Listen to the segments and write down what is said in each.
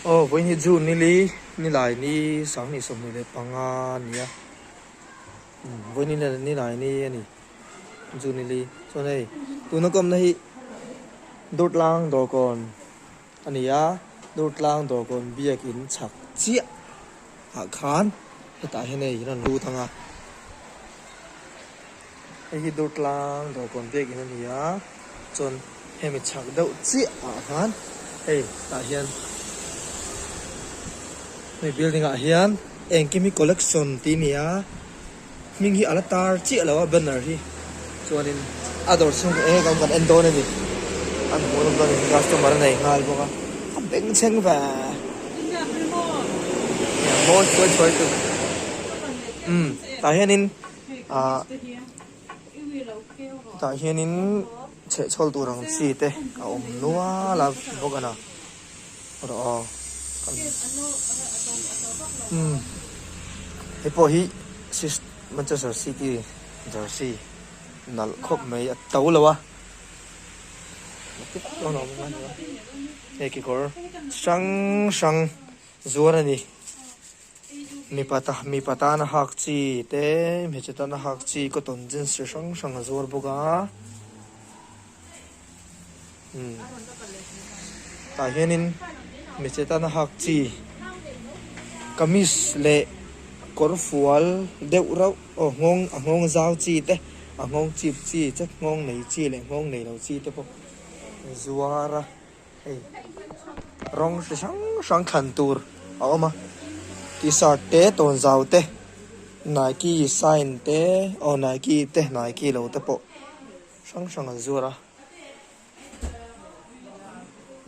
Aw vawiin hi June nili nilai ni sanghnih 25 a ni a vawiin hi nilai ni a ni June nili chuan hei tuna ka awmna hi Durtlang dawrkawn a ni a Durtlang dawrkawn biakin chhak chiah ah khan hetah hian hei an rawn lut ang a hei hi Durtlang dawrkawn biakin a ni a chuan hemi chhak deuh chiah ah khan hei tah hian hemi building ah hian engkim hi collection tih a ni a hming hi a la tar chiah lo a banner hi chuanin a dawr chhung eng eng kan en dawn a ni an hmuh nawm dawn a ni customer a nei nghal bawk a a bengchheng ve mawi chuai chuai chu umm tah hianin ah tah hianin chhehchhawl tur ang chi te a awm nual a bawk a na rawh aw umm hei pawh hi Manchester City jersey nalh khawp mai a to lo a hei kekawr hrang hrang zuar a ni mipa ta mipa tana hak chi te hmeichhe tana hak chi cotton jeans chi hrang hrang a zuar bawk a umm tah hianin hmeichhe tana hak chi kamis leh kawr fual deuh rauh aw nghawng a nghawng zau chi te a nghawng chip chi che nghawng nei chi leh nghawng nei lo chi te pawh a zuar a hei rawng chi hrang hrang thlan tur a awm a t-shirt te tawnzau te nike sign te aw nike te nike lo te pawh. Hrang hrang an zuar a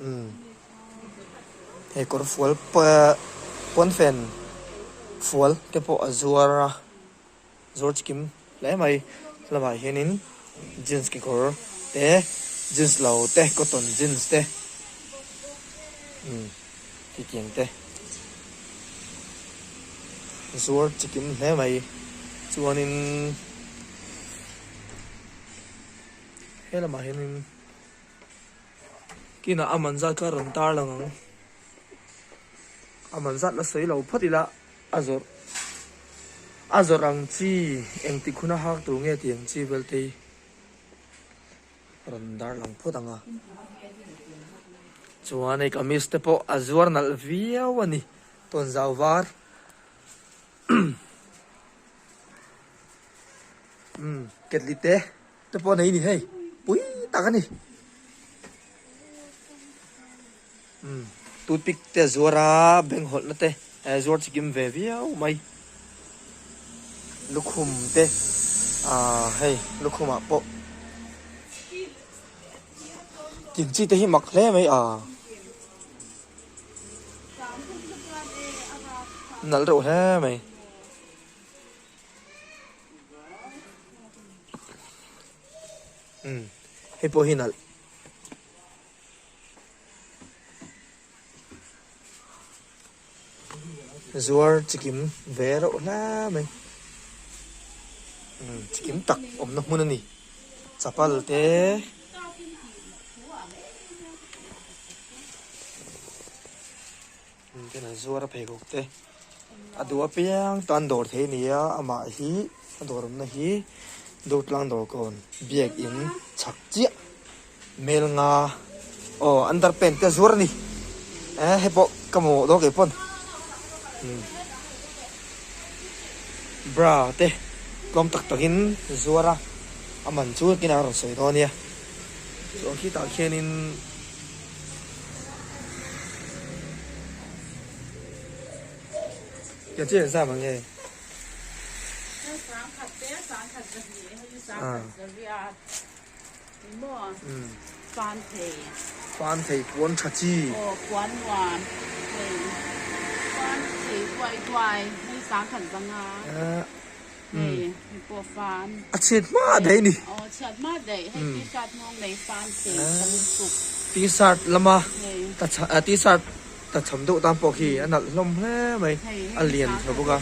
umm hei kawr fual pawnfen fual te pawh a zuar a zuar chikim hle mai lamah hianin jeans kekawr te jeans lo te cotton jeans te umm titiang te zuar chikim hle mai chuanin. He lamah hianin kinah a man zat kha a rawn tar lang ang a man zat la sawi lo phawt ila a zawrh a zawrh ang chi engtik huna hak tur nge tih ang chi vel te hi rawn dar lang phawt ang a chuan hei kamis te pawh a zuar nalh viau a ni tawnzau var. Umm ketli te te pawh nei a ni hei pui tak a ni umm toothpick te a zuar a beng hawlh na te a zuar chikim ve viau mai lukhum te ah hei lukhum ah pawh tin chi te hi mak hle mai ah. Nalh reuh hle mai. Umm hei pawh hi nalh. Zuar chikim ve reuh hle mai. Umm chikim tak awmna hmun a ni. Chapal te. Ten an zuar a pheikhawk te a duh apiang tan dawr thei a ni a amah hi a dawr awmna hi Durtlang dawrkawn biakin chhak chiah mel nga aw underpant te a zuar a ni eh hei pawh ka mamawh dawn kei pawn bra te tlawm tak takin zuar a a man chu kinah a rawn sawi dawn a nia chuan khitah khianin. Fan thei puan tha chi. A chhiat hma daih a ni. T-shirt lama T-shirt ta cham deuh tan pawh khi a nalh hlawm hle mai a lian tha bawk a.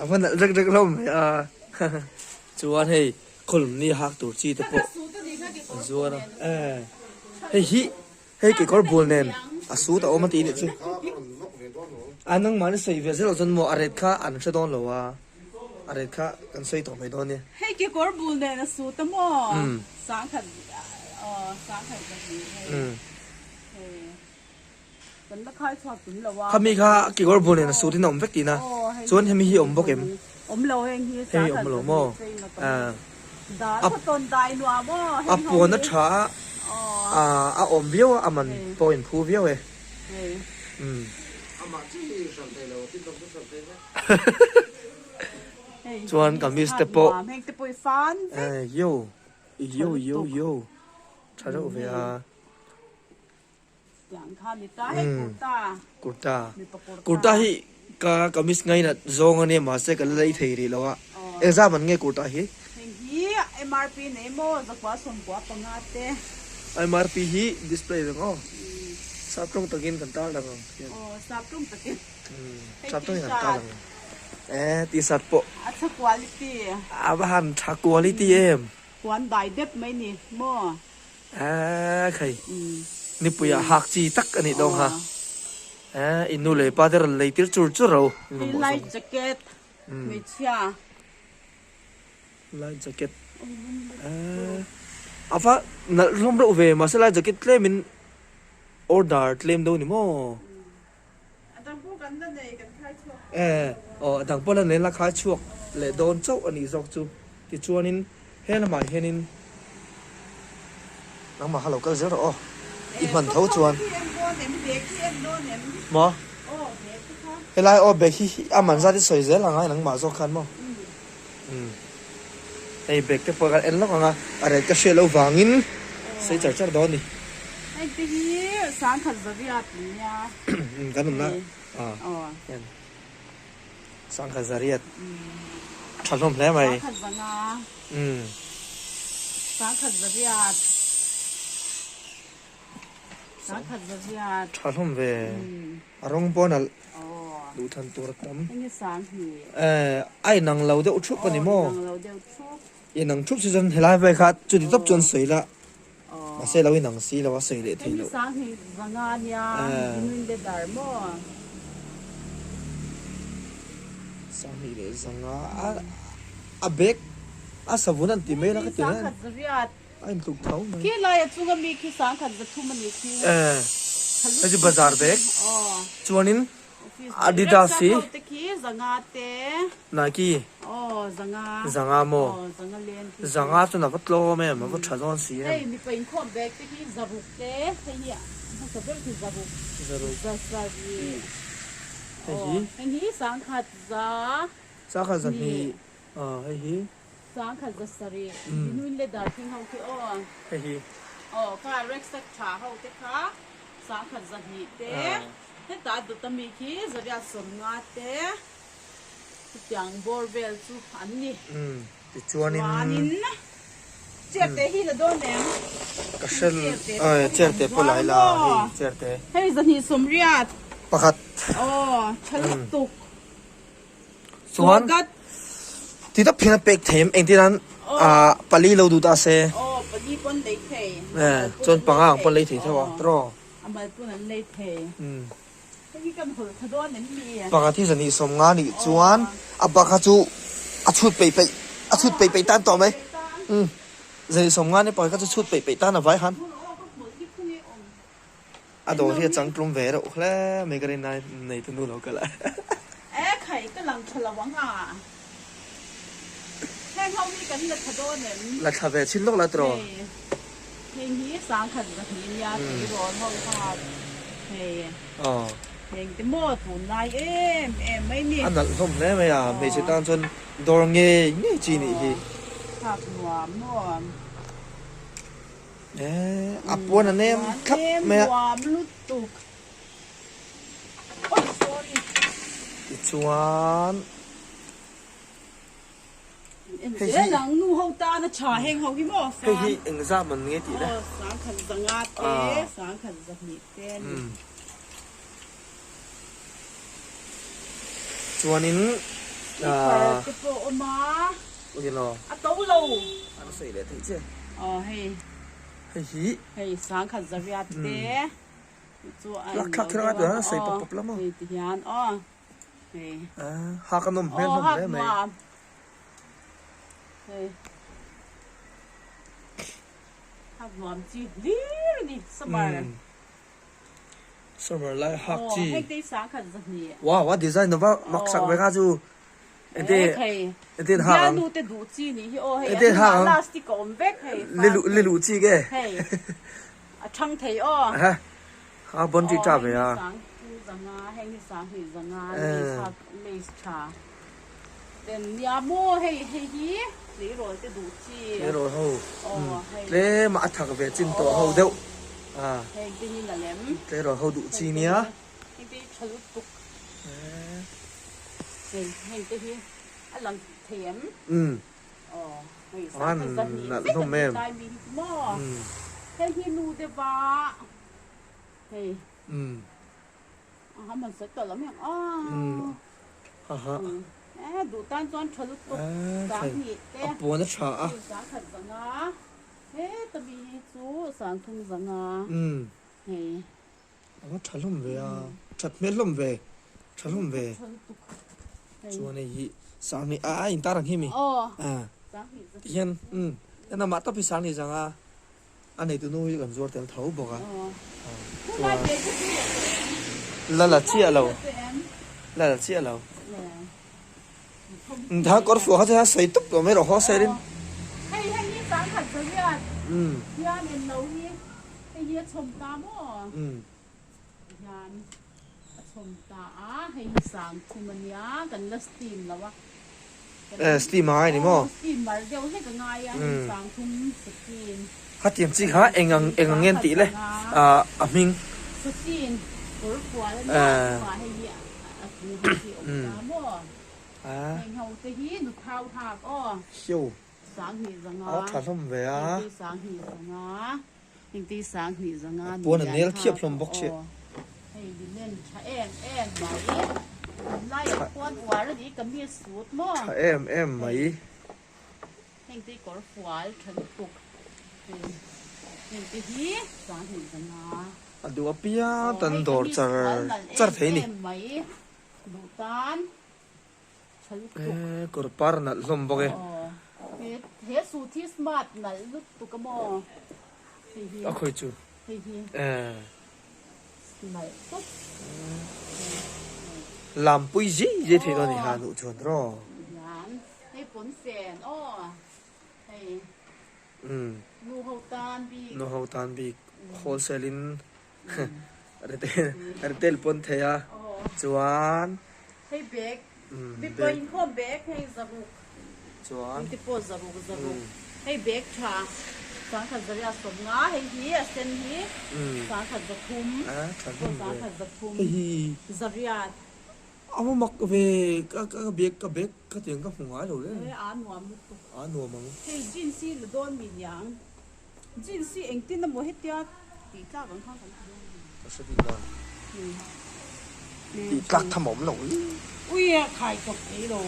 A va nalh rek rek hlawm mai a chuan hei. Khawlum ni hak tur chi te pawh an zuar a hei hi hei kekawr bul nen a suit a awm a tih nih chu a nangmahni sawi ve zel loh chuan maw a ret kha an hre dawn lo a a ret kha kan sawi tawh mai dawn nia. Hei kekawr bul nen a suit a maw sangkhat aw sangkhat pahnih hei hei kan la khai chhuak tum lo a. Khami kha kekawr bul nen a suit in a awm vek tihna chuan hemi hi a awm bawk em? Awm lo heng hi hei awm lo maw a a puan a tha a a awm viau a a man pawh a inphu viau e chuan kamis te pawh yo yo yo yo tha reuh ve a. Kurta kurta hi ka kamis ngainat zawng ania mahse ka la lei thei rih lo a engzam an nge kurta hi? MRP hi display vek aw sap tawng takin kan tar lang ang sap tawngin kan tar lang ang e t-shirt pawh a va han tha quality em. Eee khai nipui ah hak chi tak a nih dawn kha eee i nu leh pa te rawn lei tir chur chur ro Life jacket hmeichhia Life jacket eee a va nalh hlawm reuh ve mahse life jacket tlem in order tlem deuh a ni maw Eee aw a dang pawh la nei la khai chhuak leh dawn chauh a nih zawk chu tichuanin he lamah hianin nangmah kha lo kal zel rawh aw i hman tho chuan maw helai aw bag hi a man zat i sawi zel ang a nangmah zawk khan maw umm hei bag te pawh kan en lawk ang a a rate ka hriat loh vangin sawi char char dawn a ni. Hei te hi sangkhat zariat nia. Kan awmna ah hian sangkhat zariat tha hlawm hle mai. Sangkhat zanga. Sangkhat zariat. Sangkhat zariat. Tha hlawm ve. A rawng pawh nalh duh than tur a tam. Enge sanghnih. A inang lo deuh thup a ni maw? Inang lo deuh thup. Inang thup si chuan helai vel kha chuti tawp chuan sawi la. Mahse lo inang si lo a sawi leh thei loh. Hemi sanghnih zanga nia Genuine leather maw? Sanghnih leh zanga a bag a savun an ti mai la ka ti reng. Sangkhat zariat. A intluk tho mai. Khi laia chunga mi khi sangkhat zathum a ni khi. Hei chu bazar bag. Chuanin Adidas hi. Ho te khi zanga te. Nike. Aw zanga. Zanga maw? Aw zanga len khi. Zanga chuan a va tlawm em, a va tha dawn si em. Hei mipa inkhawm bag te khi zaruk te, hei hi hmasa ber khi zaruk. Zaruk. Zasarih. Hei hi. Hei hi sangkhat za. Sangkhat zahnih. Aw hei hi. Sangkhat zasarih. Genuine leather thing ho khi aw. Hei hi. Aw kha rucksack tha ho te kha. Sangkhat zahnih te, heta dawta mi khi zariat sawmnga te chutiang bawr vel chu an ni. Tichuanin Chair te hi la dawn em? Ka hre awi chair te pawh la ila hei chair te. Hei zahnih sawmriat. Pakhat. Aw tha lutuk. Chuan ti tawp hian a pek thei em engtin an pali lo duh ta se. Aw pali pawn lei thei. Chuan panga ang pawn lei thei theuh a tiraw. A mal pawn an lei thei. Hei hi kan hawlh tha dawn em ni? Pakhat hi zahnih sawmnga nih chuan a bak kha chu a chhut peih peih a chhut peih peih tan tawh mai. Zahnih sawmnga nia pakhat kha chu chhut peih peih tan a vai khan. A dawr hi a changtlum ve reuh hle mai ka rin ai nei tu nu lo kal a. E khai ka lang tha lo ang a. Heng ho hi kan la tha dawn em? La thla ve chin lawk la tiraw? Hei heng hi sangkhat zahnih nia tleirawl ho khan hei heng te maw tunlai em em mai ni. A nalh hlawm hle mai a hmeichhe tan chuan dawr ngei ngei chi nih hi. Thlak nuam nuam. Eh, a puan a nem thlap mai a. Nuam lutuk. Oi, sorry. Tichuan Hei hi lang nu ho tan a tha heng ho hi maw Hei hi engzah man nge tih le? Aw, sangkhat zanga te, sangkhat zahnih te a ni. Chuanin Slipper te pawh a awm a. Eng emaw? A to lo. sawi leh theih che. Aw hei. Hei hi. Hei sangkhat zariat te chu a Lak thlak kher a ngai sawi pawp pawp lam a. Hei ti hian aw hei. Hak a nawm hmel hlawm hle mai. Aw hak nuam. Hei. Hak nuam chi hlir a ni summer. Summer lai hak chi. Aw hei te hi sangkhat zahnih. Wow a design va mak sak ve kha chu. Ente ente in hak ang. Bialnu te duh chi nih hi aw hei Ente in hak ang. Elastic a awm vek hei. Li luh li luh chi ke. Hei a thang thei aw. Ha ha bon ti ta ve a. Sang thu zanga heng hi sang hnih zanga lace hak lace tha. Ten nia maw hei hei hi tleirawl te duh chi. Tleirawl ho. Tlem a thak ve chin tawh ho deuh. Heng te hi la lem. Tleirawl ho duh chi nia. Heng te hi tha lutuk. Hei heng te hi a lang thei em? Aw hei sangha zahnih vek a ni tlai mi hi chu maw? Hei hi nu deuh a hei a han han sawi tawh lo mai ang aw e duh tan chuan tha lutuk sanghnih te a puan a tha a sangkhat zanga heta mi hi chu sangthum zanga hei. A va tha hlawm ve a, that hmel hlawm ve, tha hlawm ve. Chuan hei hi Sangni a a intar ang hi mi? A tihian umm en amah tawp hi Sangni zang a a neitu nu hi kan zuar tel tho bawk a. Chuan la la chiah lo, la la chiah lo. Tha kawr fuah kha chuan sawi tup tawh mai rawh haw sel in. Hei hei hi sangkhat zariat hian en lo hi hei hi a chhawm ta maw hian a chhawm ta a hei hi sangkhum a nia kan la steam lo a steam a ngai ni maw steam mar deuh hlek a ngai a hei sangthum satin Khatiang chi kha eng ang eng ang ngen tih le a hming. Satin kawr fual a nia chungah hei hi a chung ho hi a awm ta maw heng ho te hi nu thau hak aw sanghnih zanga a tha hlawm ve a heng te sanghnih zanga heng te sanghnih zanga puan a nel thiap hlawm bawk che hei linen tha em em mai tunlaiah khuan uar a ni kamis sut maw tha em em mai. Heng te hi kawr fual tha lutuk hei heng te hi sanghnih zanga. A duh apiang tan dawr char char thei a ni. Em mai duh tan tha lutuk. E kawr par nalh hlawm bawk e. He he suit hi smart nalh lutuk a maw hei hi. A khawi chu. Hei hi. E. Nalh tawp. Lampui zei zei thei dawn a ni ha duh chuan raw. Hian. Hei pawnfen aw hei nu ho tan bik. Nu ho tan bik wholesale in retail retail pawn thei a chuan. Hei bag mipa inkhawm bag hei zaruk chuan te pawh zaruk zaruk hei bag tha sangkhat zaria sawmnga hei hi a sen hi sangkhat zathum pawh sangkhat zathum zariat. A va mak ve ka ka bag ka bag ka tiang ka hmu ngai lo le. He a nuam lutuk. A nuam ang. Hei jeans hi la dawn mi niang. Jeans hi engtin emaw hetia tih tlak ang khan kan ti dawn mi. Ka hre bik lo. Tih tlak tham a awm lo i. Ui a khai chawp thei lo.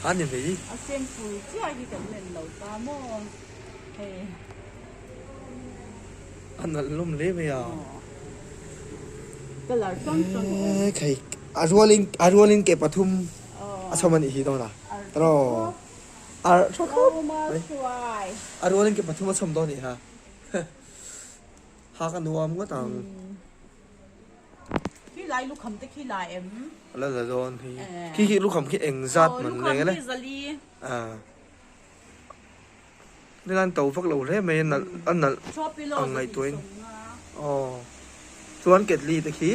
A ni mai. A sample chiah hi kan len lo ta maw hei. A nalh hlawm hle mai a. Colour hrang hrang a awm. Khai a rualin a rualin ke pathum a chhawm a nih hi dawn a. Tawraw ar tha khawp mai. A rualin ke pathum a chhawm dawn a nih ha. Hak a nuam ngawt ang. Khi lai lukham te khi la em? La la dawn hi. Khi khi lukham khi eng zat man leng le. Lukham khi zali. Nilan to vak lo hle mai a nalh a nalh ang ngaihtuahin aw chuan ketli te khi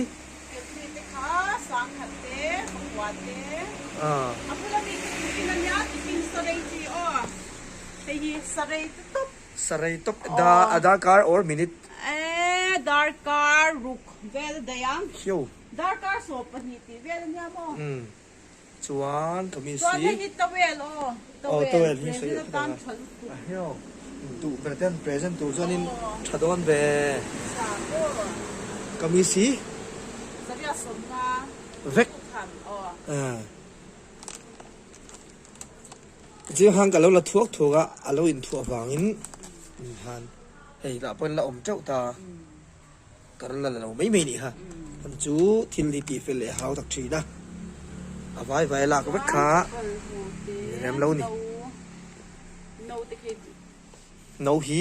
Ketli te kha sangkhat te pakua te a bula mi khi tiffin a nia tiffin sarei chi aw hei hi sarei te tawp sarei tawp da a darkar or minute e darkar ruk vel a daih ang hiu darkar sawm pahnih tih vel a nia maw. Chuan ka mi si. Chuan hei hi towel aw. Aw towel hi present atan tha lutuk. A heo duh ber ten present tur chuanin tha dawn ve. Tha aw. Ka mi si. Zaria sawmna. Vek. Tham aw. Zing khan ka lo la thuak thuak a, a lo inthuah vangin han hei lah pawhin la awm teuh ta. Ka rawn la la lo mai mai nih kha. Hman chu thil hi tih fel leh hau tak thin a, a vai vai lak vek kha ni rem lo ni. No hi.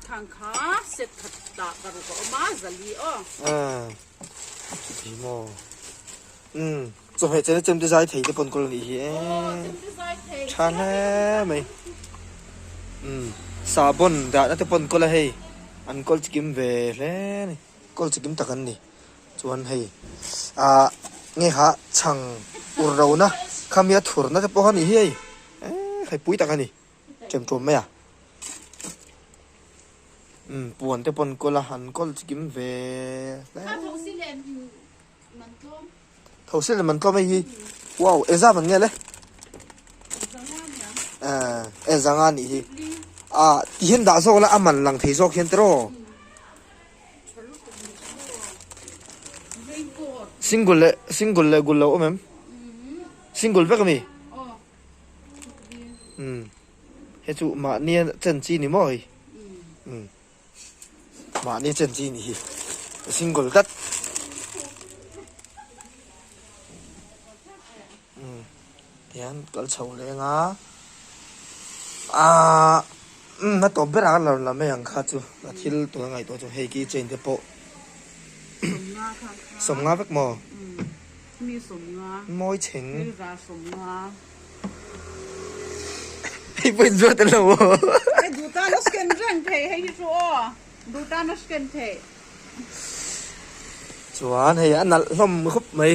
Khang kha set khat tah ka ruk a awm a, zali aw. Chuti maw. Umm chawhmeh chena chemte zai thei te pawn kawl anih hi e. Tha hle mai. Umm sahbawn dahna te pawn kawl a hei an kawl chikim ve hle a ni. Kawl chikim tak an ni. Chuan hei ah nge kha chhang ur rona khamia thurna te pawh a nih hi hei. Hei pui tak a ni. Ṭem ṭum mai a. Umm puan te pawn kawl a han kawl chikim ve hle. Thosi leh man tlawm hei hi wow engzat man nge le? Eh engzanga nih hi. Ah ti hian dah zawk la a man lang thei zawk hian tiraw. Single leh single leh gul lo awm em? Single vek ami? Umm he chu mahnia chen chi ni maw hei umm mahnia chen chi ni hi single tlat umm tihian kal chho leng a ahh umm a tawp berah a lo la mai ang kha chu a thil tuna ngaihtuah chu hei keychain te pawh sawmnga vek maw. Mawi chheng. Hei pawh in zuar tel lo maw? Hei duh tan a scan reng thei hei hi chu aw. Duh tan a scan thei. Chuan hei a nalh hlawm khawp mai.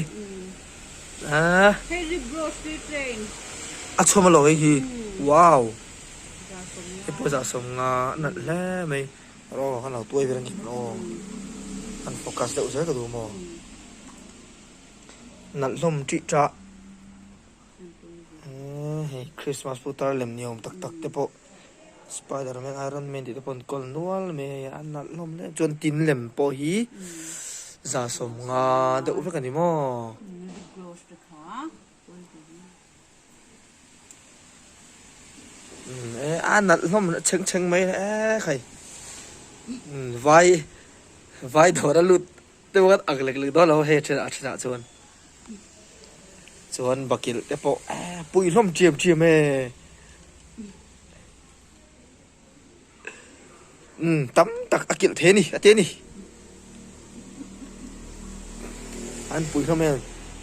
Ah. Hei hi grocery train. A chhawm alo hei hi. Wow. Hei pawh zah sawm nga a nalh hle mai. Aw han lo tuai vel a ni maw? Han focus deuh zel ka duh maw? Nalh hlawm ṭih ṭah hei Christmas putar lem ni awm tak tak te pawh Spider man Iron man tih te pawh an kawl nual mai a hei a nalh hlawm hle chuan tin lem pawh hi za sawmnga deuh vek a ni maw. A nalh hlawm chheng chheng mai e khai vai vai dawr a lut te pawh khan ak lek lek dawn lo hei a thenah a thenah chuan chuan bakilh te pawh pui hlawm chiam chiam e umm tam tak a kilh thei a ni a ti a ni an pui hlawm em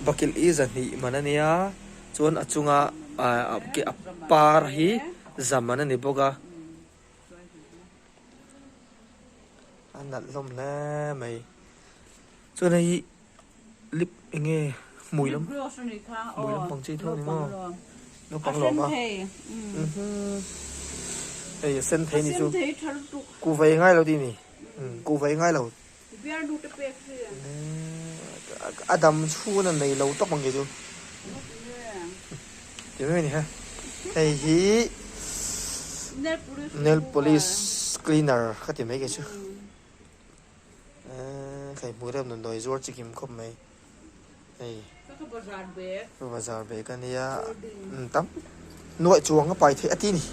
bakilh hi zahnih man a nia chuan a chunga ah a par hi za man a ni bawk a a nalh hlawm hle mai chuan hei hi lip eng nge hmui lam hmui lampang chi tho a ni maw naupang lawm a hei a sen thei a ni chu kuhva ei ngai lo tih a ni kuhva ei ngai lo a dam chhun a nei lo tawp ang kei chu ti mai a ni ha hei hi nail polish cleaner ka ti mai kei chu. Eee hei hmuh reuh nundawi zuar chi kim khawp mai hei bazar bag a nia tam nuaih chuang a pai theih a ti ni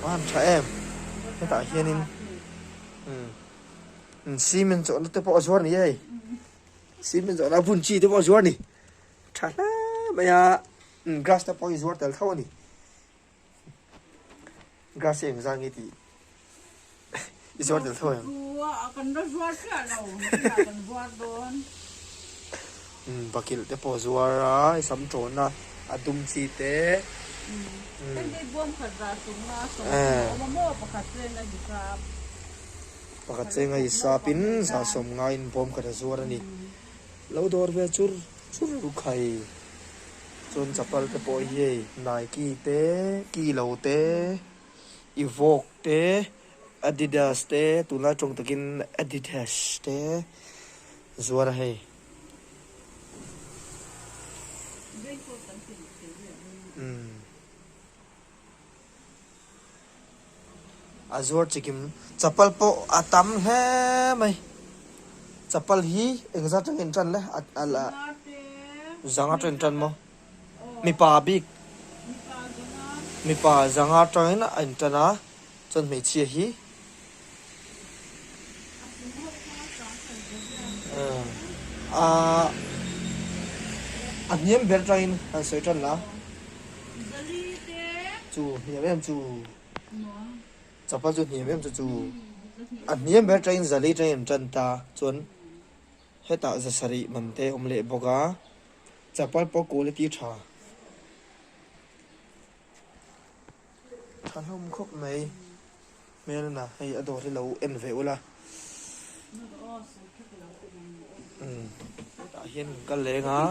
a han tha em hetah hianin umm cement zawhna te pawh a zuar a ni hei cement zawhna bun chi te pawh a zuar a ni tha hle mai a grass te pawh hi zuar tel tho a ni. Grass hi engzah nge tih i zuar tel tho em? Kan la zuar chiah lo, kan zuar dawn. Umm bakilh te pawh zuar a, i sam tawn a, a dum chi te. Heng hi buam khat zah sawm a, sawm a awm a maw pakhat cheng a hisap. Pakhat cheng a hisap in zah sawm ngaiin bawm khat a zuar a ni. Lo dawr ve chur chur khai. Chuan chapal te pawh hi hei Nike te, Kilo te, Evoque te, Adidas te tunlai tawng takin Adidas te zuar a hei. A zuar chikim chapal pawh a tam hle mai chapal hi engzat atangin tan le a zang atangin tan maw mipa bik. Mipa zanga atangin a intan a, chuan hmeichhia hi a hniam ber atangin han sawi tan la. Chu hniam em chu. Chapal chu hniam em chu chu. A hniam ber atangin zali atangin an tan ta chuan hetah za sarih man te a awm leh bawk a. Chapal pawh quality tha. Tha hlawm khawp mai hmelna hei a dawr hi lo en ve ula umm hetah hian kan kal leng a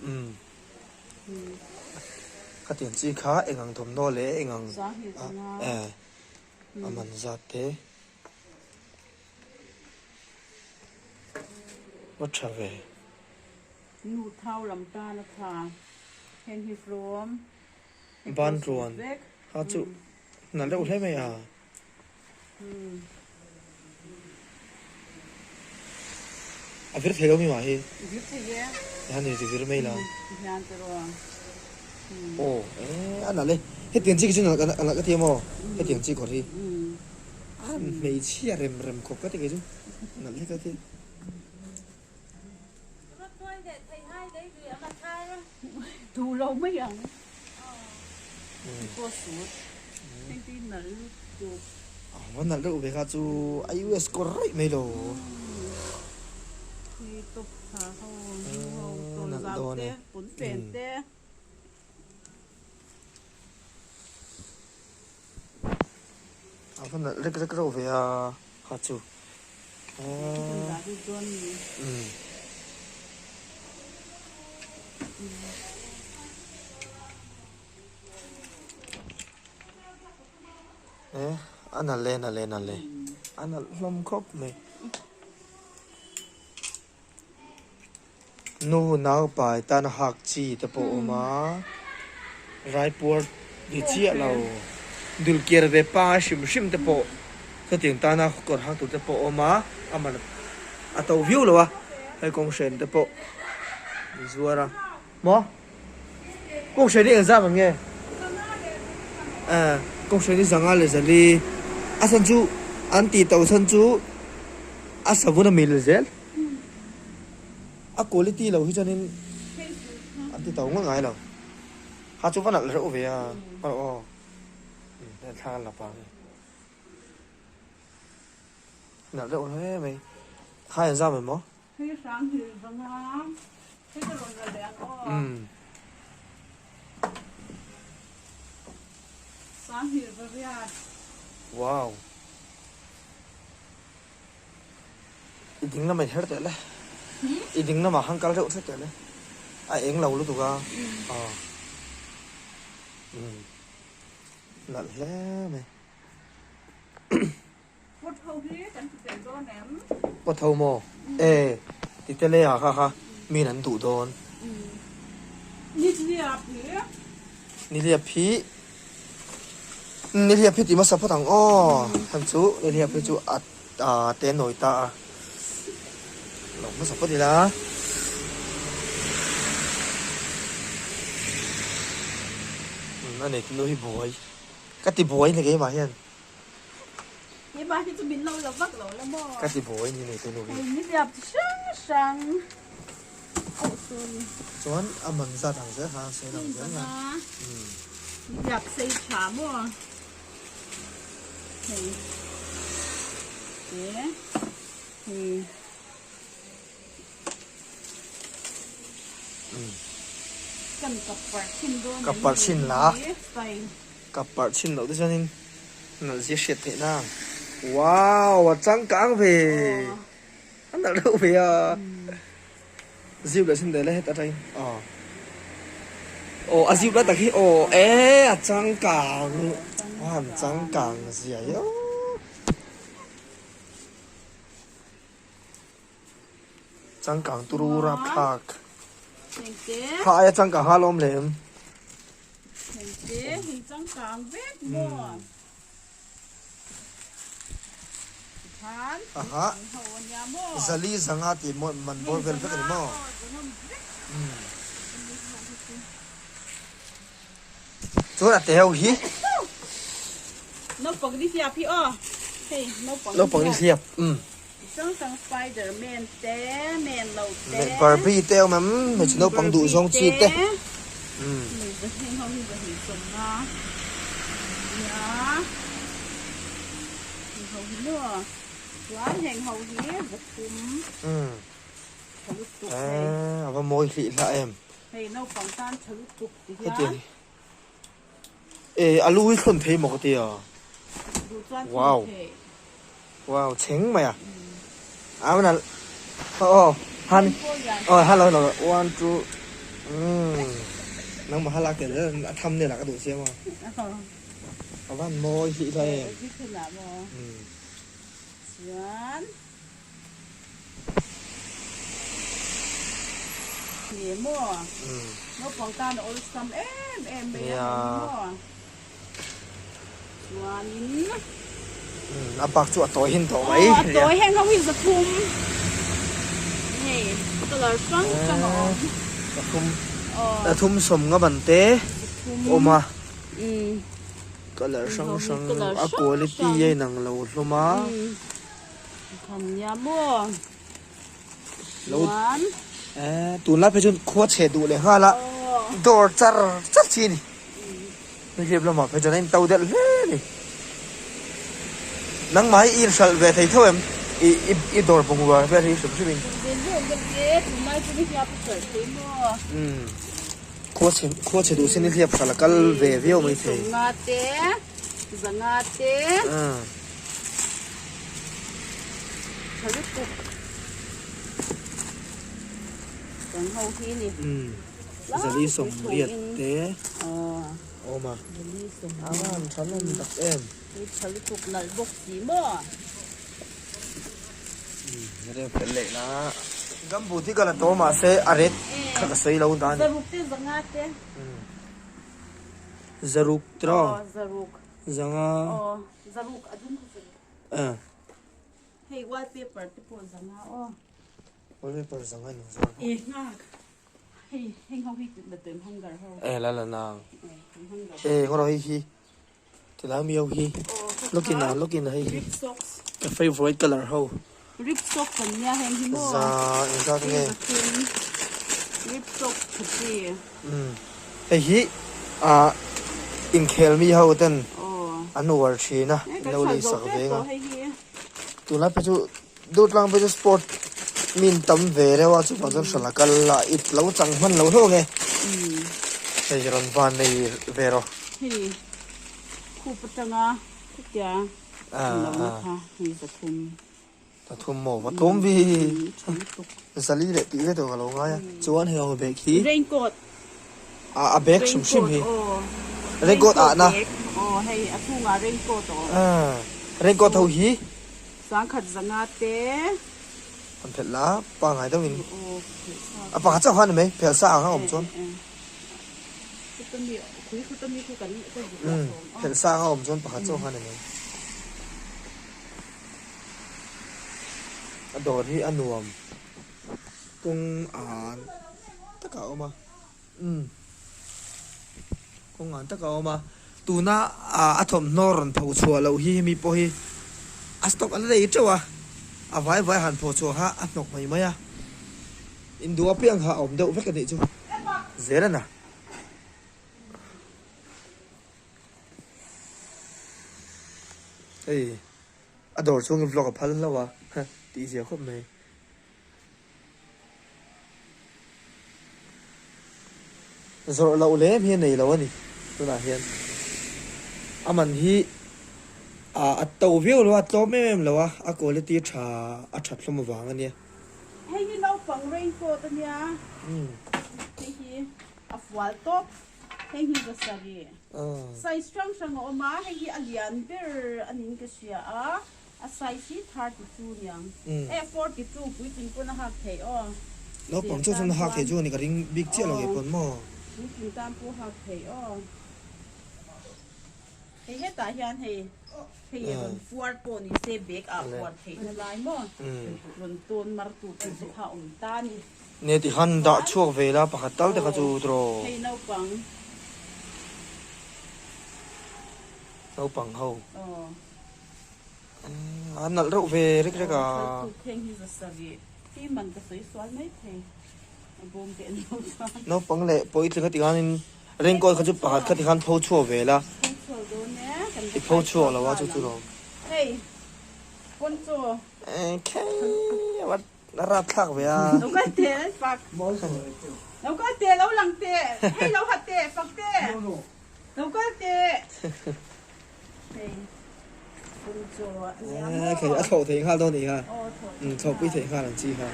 umm khatiang chi kha eng ang thawmhnaw leh eng ang eh a man zat te va tha ve. Nu thau lam tan a tha. Heng hi hlawm. Ban ruan kha chu na deuh hle mai a. A vir thei lo mi mah hi. Vir thei e. Hian ni vir mai la. Hian te rawh. Aw e a nalh e. Hetiang chi khi chu nalh a nalh ka ti a maw? Hetiang chi kawr hi. A hmeichhia rem rem khawp ka ti kei chu. Nalh hle ka ti. Duh lo mai ang. Pawh sut. Engtin nalh lutuk. A nalh deuh ve kha chu a US kawr raih mai lo. Hi top tha ho nu ho tawn zau te pawn pen te. A va nalh rek rek reuh ve a kha chu. A nalh e nalh e nalh e a nalh hlawm khawp mai. Nu naupai tana hak chi te pawh a awm a, raipuar ni chiah lo dulkiar ve pangai hrim hrim te pawh hetiang tana kawr hak tur te pawh a awm a, a man a to viau lo a, hei kawnghren te pawh an zuar a maw kawnghren hi engzam ang nge kawnghren hi zanga leh zali a chhan chu an tih to chhan chu a savun a mil zel. A quality lo hi chuanin an ti to ngawt ngai lo. Ha chu va nalh reuh ve a aw aw heng thla an la pang hi nalh reuh hle mai kha in zam em aw. Hei hrang hil vang a hei ka rawn la leh ang aw. Sang hil va riat. Wow. I ding lamah in her teh le. I ding lamah han kal reuh hret teh le. A eng lo lutuk a. Aw. Umm. Nalh hle mai. Pot ho hi kan ti tel dawn em? Pot ho maw? E, ti tel e a kha kha min an duh dawn. Nihliap hi. Nihliap hi. Nihliap hi ti hmasa phawt ang aw. Heng chu nihliap hi chu a te nawi ta a. Lo hmasa phawt ila. A nei tunu hi buai. Ka ti buai ni keimah hian. Keimah hi chu min lo la vak lo la maw? Ka ti buai ni nei tunu hi. Hei nihliap chi hrang hrang. Oh sorry. Chuan a man zat ang zel kha an sawi lang zel a. Nihliap sei tha maw? Hei. Te. Hei. Kan kap parh chhin dawn Kap parh chhin la. Kap parh chhin loh te chuanin nalh zia hriat theih na. Wow a changkang ve. A nalh reuh ve a. Zip leh sin deh le het atangin aw. Aw a zip lai tak hi aw e a changkang. A han changkang zia hi aw. Changkang turu rapthlak. Kha aia changkang ha lawm lem. Hengte hei changkang vek maw. Aha. Zali zanga tih maw man bawr vel vek a ni maw? Chuan a te ho hi. Naupang ni hliap hi aw. Hei naupang Naupang ni hliap. Umm. Hrang hrang spider man te, man lo te. Barbie te awm em? Hmeichhe naupang duh zawng chi te. Umm. Heng ho hi zahnih sawmna nia. Heng ho hi maw? Chuan heng ho hi zathum. Umm. Tha lutuk hei. A va mawi hlih hlah em. Hei naupang tan tha lutuk ti hian. E a lu hi thlun thei maw ka ti a. Duh chuan thlun Wow. thei. Wow chheng mai a. A mana aw han aw hello hello one two umm nangmah ha lak tel a tham nel ah ka duh sia maw. A van mawi hlih hlai em. Umm. Chuan Ni maw? Naupang tan a awlsam em em mai a hei hi maw? Chuanin A bak chu a tawi hin tawh mai. Aw a tawi heng ho hi zathum. Hei colour hrang hrang a awm. Zathum. Zathum sawm nga ban te awm a. Colour hrang hrang a quality a inang lo hlawm a. Tham nia maw? Lo tunlai phei chuan khua chhe duh leh nghal a dawr char char chi a ni. Nihliap lamah phei chuan a in to delh hle a ni. Nangmah hi i inhralh ve thei tho em? I i dawr bungrua vel hi hrim hrim in. Khua chhe khua chhe duh se nihliap hralh a kal ve viau mai thei. Zanga te tha lutuk kan ho hi ni Zali sawmriat te awm a a van tha hlawm tak em tha lutuk nalh bawk si maw rem fel leh na gumboot hi ka la tawh mahse a ret kha ka sawi lo ta a ni zaruk te zanga te. Zaruk tiraw? Aw zaruk. Zanga. Aw zaruk a dum kha zaruk. Eh. Hei wallpaper te pawh zanga aw. Wallpaper zanga in zuar bawk. Eh nghak. Hei heng ho hi la tuim hanger ho. Eh la la nang. Eh ngawh rawh hei hi. Tilai mi ho hi. Look in a look in a hei hi. Rib socks. Ka favorite color ho. Rib socks an nia heng hi maw. Za engzat nge. Rib socks tha chi. Umm hei hi ah inkhel mi ho ten an uar thin a in lo lei sak ve nga. Tunlai phei chu Durtlang phei chu sport mi in tam ve reuh a chuvang chuan hran a kal a it lo chang hman lo hlauh ang e. Hei rawn van nei ve rawh. Hei khup atanga khawtia lo na kha hei zathum. Pathum maw va tlawm vi zali leh tih ve tur ka lo ngai a chuan hei ho bag hi raincoat a a bag hrim hrim hi raincoat ah na aw hei a chhungah raincoat a awm raincoat ho hi sangkhat zanga te an phelh la pangai deuhin a pakhat chauh kha a ni mai phelh sa ang a awm chuan phelh sa ang a awm chuan pakhat chauh kha a ni mai. A dawr hi a nuam kawng an takah a awm a umm kawng an takah a awm a tuna ah a thawmhnaw rawn pho chhuah loh hi hemi pawh hi a stock a la nei teuh a a vai vai han pho chhuah kha a hnawk mai mai a induh apiang kha a awm deuh vek a nih chu zel a na. Hei a dawr chhungin vlog a phal hlauh a tih zia khawp mai. Zawrh loh lem hi a nei lo a ni tunah hian a man hi ah a to viau lo a a tlawm em em lo a a quality tha a that hlawm avang a nia. Hei hi naupang raincoat a nia hei hi a fual tawp. Hei hi Vasari size hrang hrang a awm a, hei hi a lian ber a niin ka hria a, a size hi 32 niang eh 42 puitling pawn a hak theih aw. Naupang chu chuan a hak theih chu a ni ka ring bik chiah lo kei pawn maw. Puitling tan pawh a hak theih aw. Hei hetah hian hei hei rawn fuar pawh ni se bag ah fuar theih na lai maw rawn tawn mar tur tur te kha a awm ta a ni. Nge ti han dah chhuak ve la pakhat tal te kha chu tiraw. Hei naupang. Naupang ho. A nalh reuh ve rek rek a. Naupang leh puitling a tikhanin raincoat kha chu pakhat kha tikhan pho chhuak ve la. I pho chhuak lo a chu chu lo. Engkhei a A rapthlak ve a. Lo kal teh an fak. Lo kal teh lo lang teh. Hei lo hat teh fak teh. Lo kal teh. Hei pum chaw a nia maw. Khei a thlawh thei nghal dawn nih kha. Thlawhpui thei nghal ang chi kha.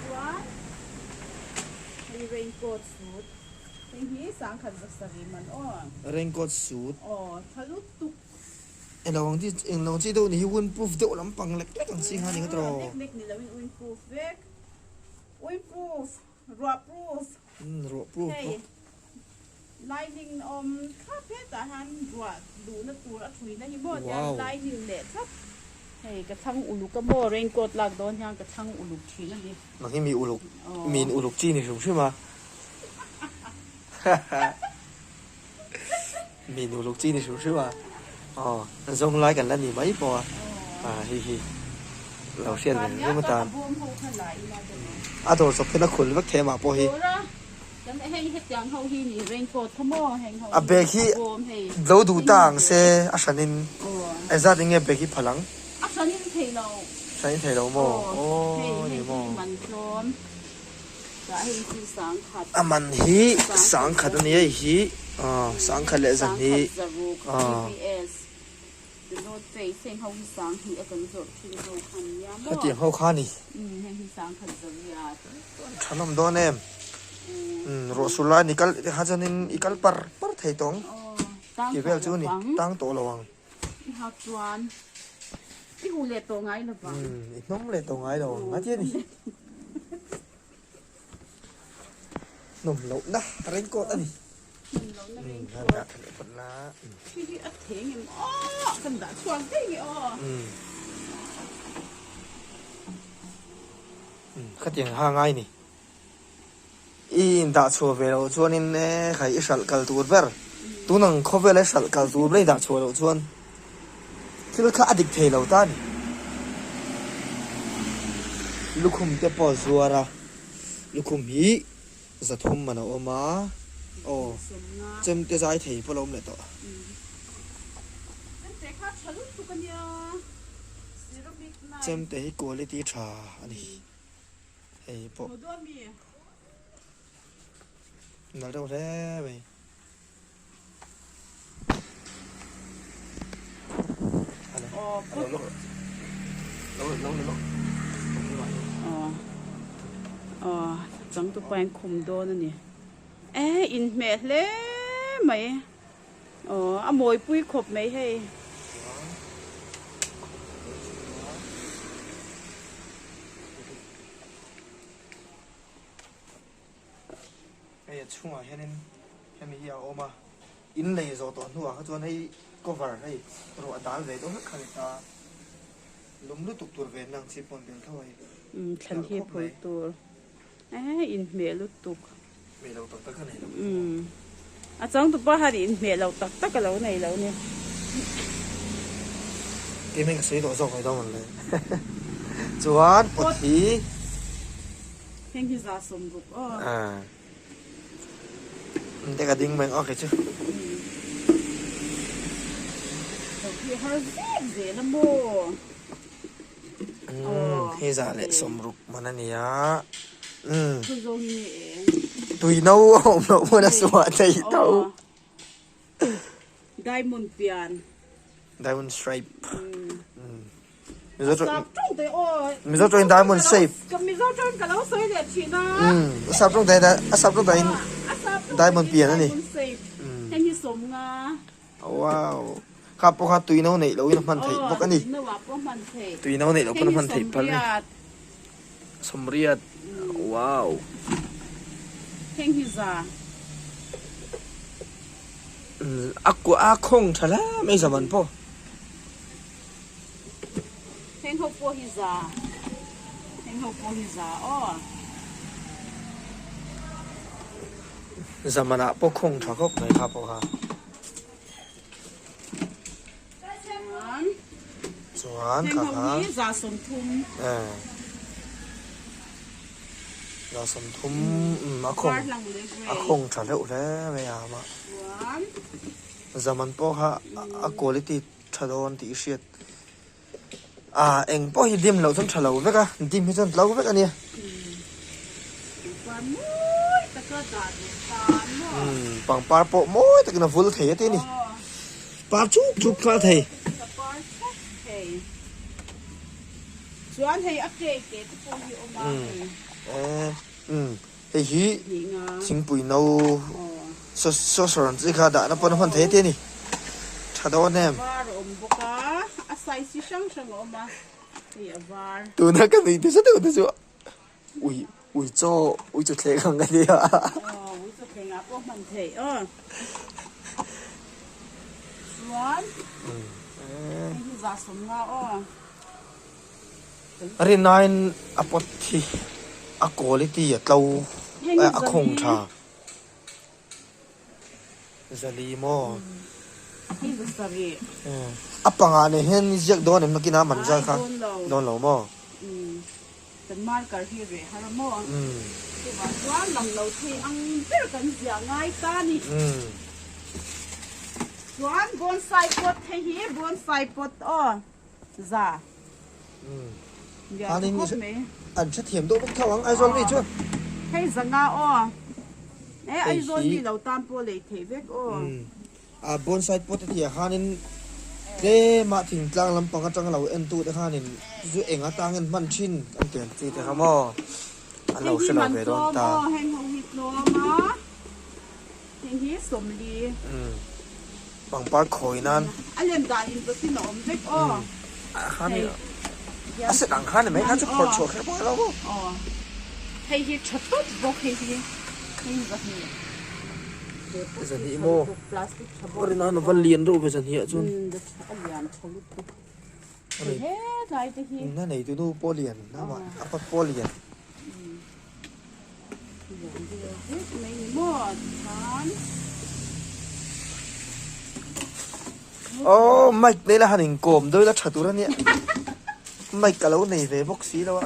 Chuan hei raincoat suit. Hei hi sangkhat zasarih man aw. Raincoat suit. Aw tha lutuk. Englo ang chi englo ang chi deuh ni hi windproof deuh lampang lek lek ang chi kha ni ka tawh. Lek lek ni loin windproof vek. Windproof, ruahproof. Umm ruahproof bawk. Hei lining awm thlap hetah hian ruah duhna tur a thuina hi maw tiang lining leh thlap. Hei ka thlang uluk a maw raincoat lak dawn hian ka thlang uluk thin a ni. Nang hi mi uluk mi in uluk chi ni hrim hrim a. Mi nu luk chi ni hrim hrim a, aw zawng lai kan la ni mai pawh a, a hei hi lo hriat ve hrim atan a dawr chawp hian a khul vek thei amah pawh hi a bag hi lo duh ta ang se a hranin engzat in nge bag hi phal ang hranin thei lo maw aw ni maw. A man hi sangkhat a ni hei hi sangkhat leh zan hi hetiang ho kha a ni thanawm dawn em ruah sur lai ni kal kha chuanin i kal par par thei tawh ang tih vel chu a ni tang tawh lo ang. I hak chuan i huh leh tawh ngai lo vang. I hnawm leh tawh ngai lo ang a ti a ni. Hnawm lohna raincoat a ni. Hnawm lohna raincoat. Khi hi a theng em aw kan dah chhuak daih nge aw. Khatiang ha ngai ni. I indah chhuah ve loh chuanin e khai i hralh kal tur ber. Tun ang khawvela i hralh kal tur ber i dah chhuah loh chuan thil kha a dik thei lo ta a ni. Lukhum te pawh a zuar a, lukhum hi zathum man a awm a, aw chemte zai thei pawh a lo awm leh tawh. Chemte hi quality tha a ni. Hei pawh nalh deuh hle mai. Aw changtupa in khum dawn a ni e inhmeh hle mai aw a mawipui khawp mai hei. Hei a chhungah hianin hemi hi a awm a, in lei zawh tawh hnuah kha chuan hei cover hei ruah dal ve deuh hlek kha ni ta, lum lutuk tur ve nang chi pawn tel tho hei. Umm thlan hi phul tur eh inhmeh lutuk. Hmeh lo tak tak a nei lo. Umm a changtupa han inhmeh lo tak tak a lo nei lo ni. Keimah in ka sawi tawh zawk mai dawn ang le. Chuan pot hi. Heng hi za sawm ruk aw. Ah. Te ka ding mai ang kei chu. Lo hi har zek zel a maw. Umm hei za leh sawm ruk man a nia. Umm. Thu zawng in nge eng. Tui no a awm loh hmun a suah thei tho. Diamond pian. Diamond stripe. Umm. Mizo Sap tawng te aw. Mizo tawngin diamond shape. Ka Mizo tawngin ka lo sawi leh thin a. Umm a sap tawng te a sap tawng te in diamond pian a ni. Diamond shape. Heng hi sawm nga. Wow. Kha pawh kha tui no neih loin a hman theih bawk a ni. Tui no ah pawh hman theih. Tui no neih loh pawn a hman theih phal a ni. Sawmriat. Wow. Heng hi za. A kua a khawng tha hle mai zaman pawh. Heng ho pawh hi za. Heng ho pawh hi za aw. Zamanah pawh khawng tha khawp mai kha pawh kha. Chuan Heng kha ho kha. hi 130. Eh. 130 umm a khawng Var hlang leh a grey. khawng tha hleuh hle mai a amah. Chuan. Zaman pawh kha a quality tha dawn tih i hriat. Ah eng pawh hi dim loh chuan tha lo vek a, dim hi chuan tlo vek a nia. Pangpar mawi taka dah duh tan maw? Umm pangpar pawh mawi takin a vul thei a ti a ni. Par chuk chuk kha a thei. Ka par chuk thei. Chuan hei a cake te te pawh hi awm a hei. Umm umm hei hi thingpui no saucer ang chi kha dahna pawn a hman thei a ti a ni. Tha dawn em. Var a awm bawk a, a size chi hrang hrang a awm a, hei a var. Tuna ka nuih nasa deuh te chu ui ui chaw ui chu thleng ang ka nia. Aw ui chaw thleng ah pawh hman theih aw. Chuan hei hi 150 aw. A rinaiin a pot hi a quality a tlo a khawng tha. Zali maw? A pangah nen hian ziak dawn em nakin a man zal kha dawn lo maw? Khanin an hrethiam deuh vek tho ang Aizawl mi chuan. Hei zanga aw. E Aizawl mi lo tan pawh lei theih vek aw. A bonsai pot a tih ah khanin tlema thingtlang lampang atanga lo en tu te khanin chu eng atangin hman thin an ti ang chi te kha maw an lo hre lo ve dawn ta. Heng ho hi tlawm a heng hi 40. Pangpar khawi nan. A lem dan in dawtin a awm vek aw. Hei a set ang khan ni mai kha chu phawrh chhuah kher pawh a lo maw. Aw hei hi tha tawp bawk hei hi hei hi 2. 2 maw a rin a va lian deuh ve 2 ah chuan. A lian tha lutuk. He tlai te hi. Na nei tu nu pawh lian a a pa pawh lian. Aww mic nei la han inkawm dawi la tha tur a nia mic ka lo nei ve bawk si lo a.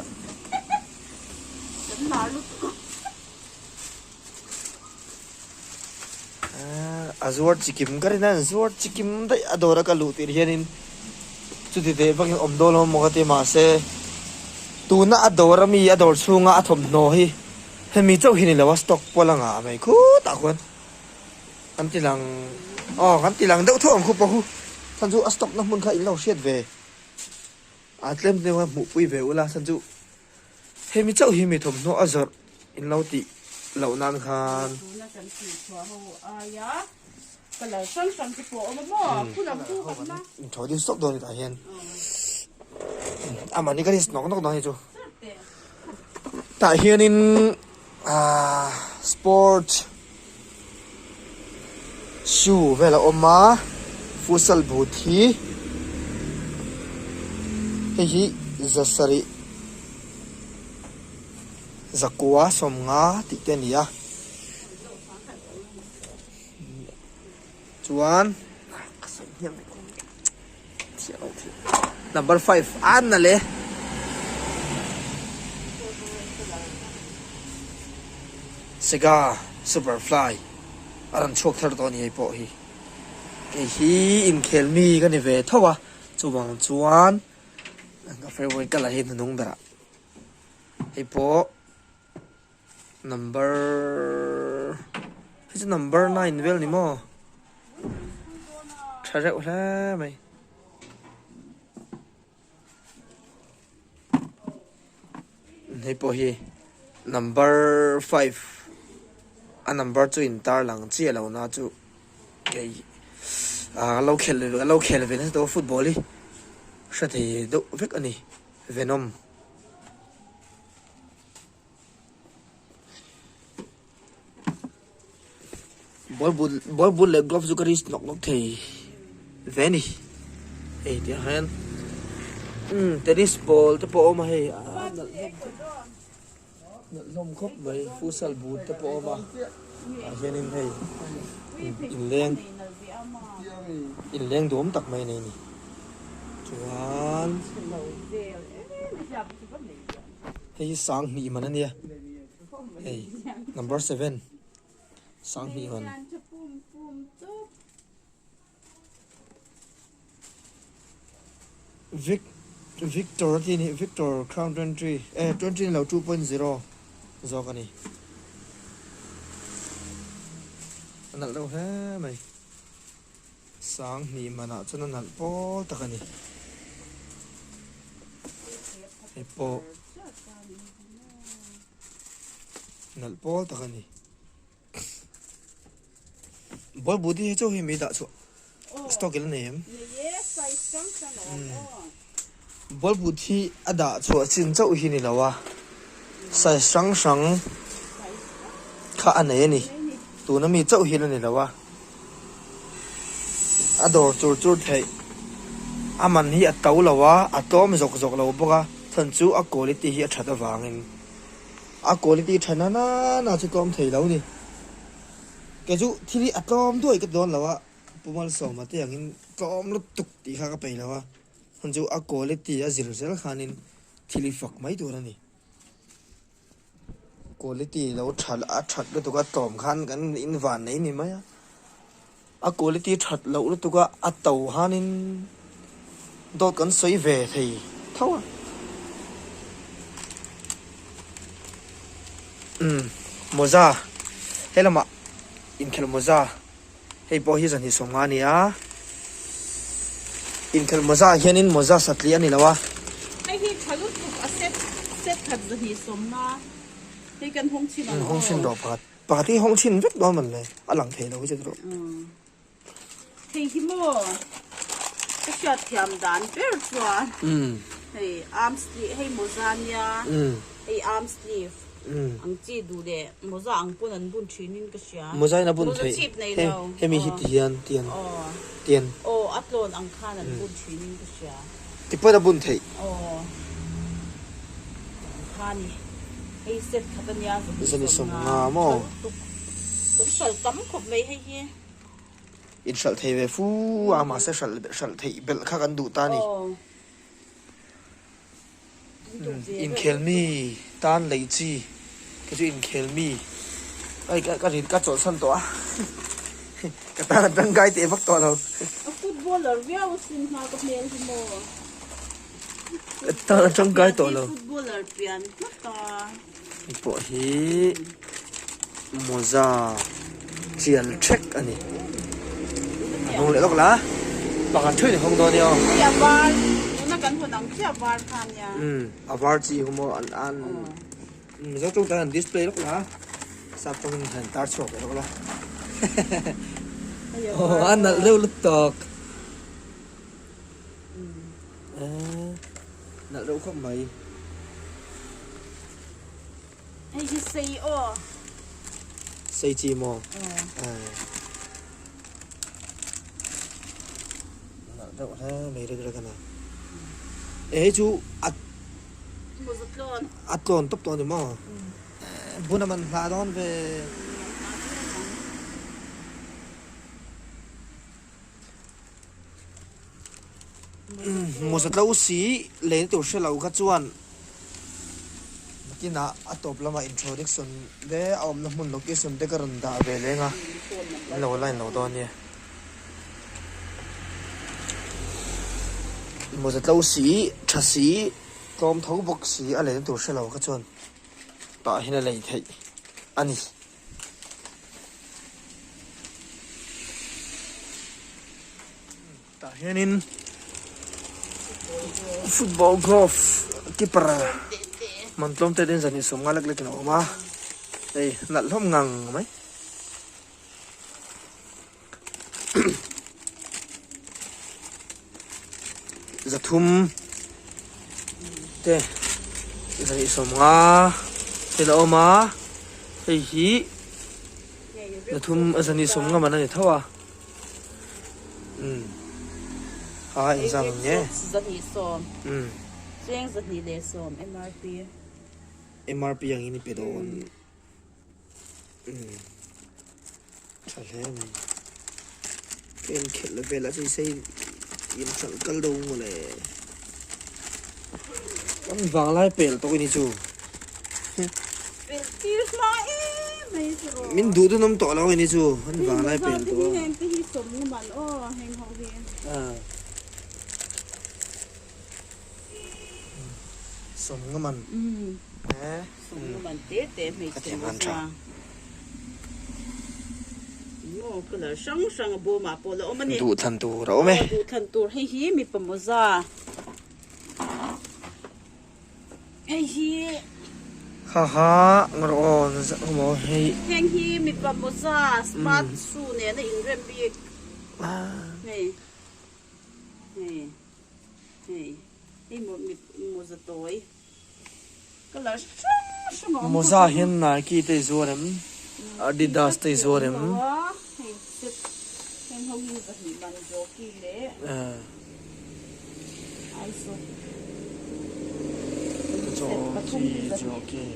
A zuar chikim ka rin a zuar chikim daih a dawr a ka luh tir hianin chuti teh vakin awm dawn lo maw ka ti mahse tuna a dawr ami a dawr chhunga a thawmhnaw hi hemi chauh hi ni lo a stock pawh la ngah mai khutah khuan kan ti lang aw kan ti lang deuh tho ang khup a hu chhan chu a stock na hmun kha in lo hriat ve a tlem deuh a hmuhpui ve ula chhan chu. Hemi chauh hi mi thawmhnaw a zawrh in lo tih loh nan khan. Tuna kan tih chhuah ho aia colour hrang hrang te pawh a awm a maw? Khu lam chu kan la. In thaw ding sawk dawn a ni tah hian. Amah ni ka rin nawk nawk dawn hi chu. Tah hianin ahh sport shoe vel a awm a futsal boot hi hei hi 700 950 tih te a ni a chuan number 5 a na le. Sega Superfly a rawn chhuak thar tawh a ni hei pawh hi. Kei hi inkhel mi ka ni ve tho a, chuvang chuan ka favorite colour hi hnunung berah hei pawh number hei chu number 9 vel ni maw tha reuh hle mai. Hei pawh hi number 5 a number chu in tar lang chiah lo na chu kei ah lo khel lo khel ve nasa tawh football hi hre thei deuh vek a ni venom. Ball but ball but leh glove chu ka ri nawk nawk thei ve a ni hei tiang hian umm tennis ball te pawh a awm a hei a nalh hlawm khawp nalh hlawm khawp mai futsal boot te pawh a awm a tah hianin hei inleng inleng duhawm tak mai a nei a ni. Chuan hei hi sanghnih man a nia hei number seven sanghnih man. Vic Victor a tih a ni Victor Crown 20 eh 20 ni lo 2.0 zawk a ni. A nalh deuh hle mai. Sanghnih manah chuan a nalh pawl tak a ni. Hei pawh nalh pawl tak a ni. Ball budi hi chu hei mi dah chhuah stock ila nei em? Ball but hi a dah chhuah chin chauh hi ni lo a, size hrang hrang kha a nei a ni. Tuna mi chauh hi la ni lo a, a dawr chur chur theih. A man hi a to lo a, a tlawm zawk zawk lo bawk a, chhan chu a quality hi a that avangin. A quality tha na na na chu tlawm thei lo ni. Kei chu thil hi a tlawm duai ka ti dawn lo a, Pu Malsawma te angin tlawm lutuk tih kha ka peih lo a, chhan chu a quality a zir zel khanin thil hi fak mai tur a ni. Quality lo tha a that lutuk a tlawm khan kan in van nei ni mai a, a quality that loh lutuk a a to hanin dawt kan sawi ve thei tho a. Umm mawza helamah inkhelh mawza hei pawh hi zanhnih sawmnga a ni a inkhelh mawza ah hianin mawza satliah a ni lo a. Hei hi tha lutuk a set set khat zahnih sawmnga hei kan hawng chhin ang aw. Hawng chhin rawh pakhat pakhat hi hawng chhin vek dawn man le a lang thei lo hi chu rawh. Hei hi maw ka hriat thiam dan ber chuan hei arm sleeve hei mawza nia hei arm sleeve ang chi duh leh mawza ang pawn an bun thin in ka hria mawza in a bun mawza theih chhip nei hei lo hemi hi aw ti hian tian aw tian aw a tlawn ang khan an bun thin in ka hria ti pawn a bun theih aw kha ni hei set khat ania zani zani sawmnga sawmnga maw tha lutuk kan hralh tam khawp mai hei hi. Inhralh thei ve fu a, mahse hralh hralh theih belh kha kan duh ta a ni. Inkhel mi tan lei chi kei chu inkhel mi ai ka ka rin ka chawlhsan tawh a ka tan a tangkai teh vak tawh lo. A footballer viau a sin hma ka hmel hi maw. Ka tan a tangkai tawh lo. Footballer pian hmata. Hei pawh hi mawza tial thek a ni. A hnung leh lawk la pakhat thuin a hawng dawn nia aw. Hei a var tuna kan hawn ang chiah a var kha nia. Umm a var chi hu maw an an Mizo tawng tan an display lawk la sap tawngin han tar chhuak leh lawk la. Aw a nalh deuh lutuk. Nalh reuh khawp mai. Hei hi sei aw. Sei chi maw? Nalh reuh hle mai rek rek a na. E hei chu a a tlawn tawp tawh a ni maw? Bun a man hlah dawn ve. Mawza tlo si lei tur hre lo kha chuan nakinah a tawp lamah introduction te a awmna hmun location te ka rawn dah ve leng a in lo line lo dawn nia. Mawza tlo si tha si tlawm tho bawk si a leina tur hre lo kha chuan tah hian a lei theih a ni. Tah hianin football glove keeper man tlawm te ten zan insawm ngai lek lekin a awm a hei nalh hlawm ngang mai. Zathum te zan insawm nga ten a awm a hei hi zathum zan insawm nga man a ni tho a. Umm a inzam ang nge. Zahnih sawm. Umm. Cheng zahnih leh sawm MRP. MRP ang in i pe dawn. Umm. Tha hle mai. Ka inkhelh vel a chu i sei. In hralh kal do mawle. Kan vanglai pel tawk ini chu. Pel tir hma em mai chu rawh. Min duh dun awm tawh lo ini chu. Kan vanglai pel tawh a. Heng te hi sawm nga man aw heng ho hi. Sawm nga man. Sawm nga man te te hmeichhe mawza. Maw colour hrang hrang a bawmah pawh la awm a ni. Duh thlan tur a awm e. Duh thlan tur hei hi mipa mawza. Hei hi. Ha ha ngawrh aw maw hei. Heng hi mipa mawza smart shoe nena inrem bik. Hei. Hei. Hei. Hei mawza tawi. Colour hrang hrang a awm bawk a. Mawza hian Nike te i zuar em? Adidas te i zuar em? Hei set heng ho hi pahnih man jockey leh aisaw Jockey jockey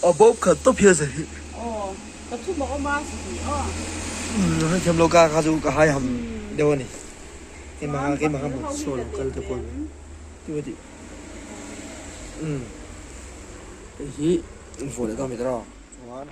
a bawp khat tawp hian zahnih. Aw pathum a awm a zahnih aw. Hrethiam lo ka kha chu ka hai ham deuh a ni. Keimah keimah kha hmu saw lo kal te pawh ti va tih umm hei hi vuah leh dawn mi tawh chuan.